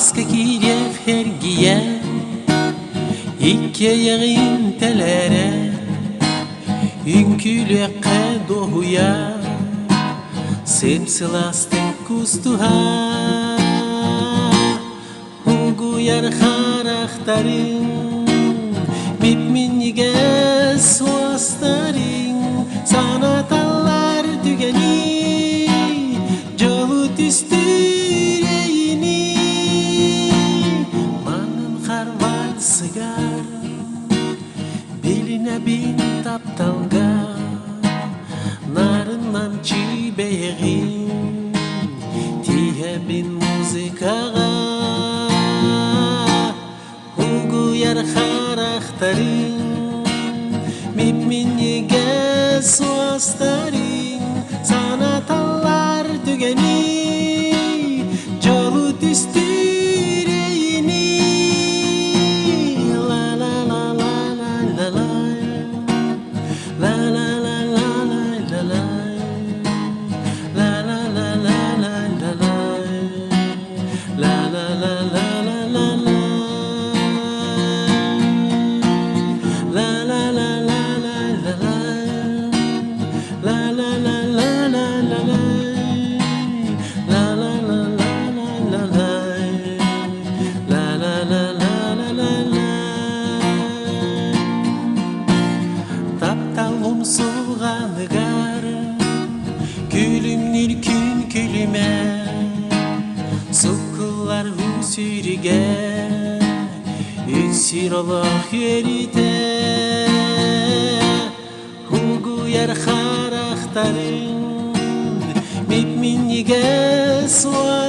Алааска киириэх эргийэ, иккиэйэҕин тэлээрэ, үҥкүүлүөххэ дуоһуйа, сып-сылаастык кустуһа, угуйар харахтарыҥ, мип-минньигэс суостарыҥ, санаталлар түгэни, дьолу түстүүр эйини. Манан харвар сыгар, билинэбин тапталга, нарыннан чибэйэҕин, тииһэбин музыкаҕа. Угуйар харахтарыҥ, мип-минньигэс суостарыҥ, санаталлар түгэни, дьолу түстүүр эйини. Ла-ла-ла-ла-ла-ла-ла, ла-ла-ла-ла-ла-ла-ла, ла-ла-ла-ла-ла-ла-ла, ла-ла-ла-ла-ла-ла-ла. La la la la la la la, la la la la la la la, la la la la la la la, la la la la la la la. Таптал умсулҕаныгар күлүмнүүр күн күлүмэ, суккуллар уу сүүрүгэ, үксүр олох үөрүүтэ, угуйар харахтарыҥ, мип-минньигэс уостарыҥ.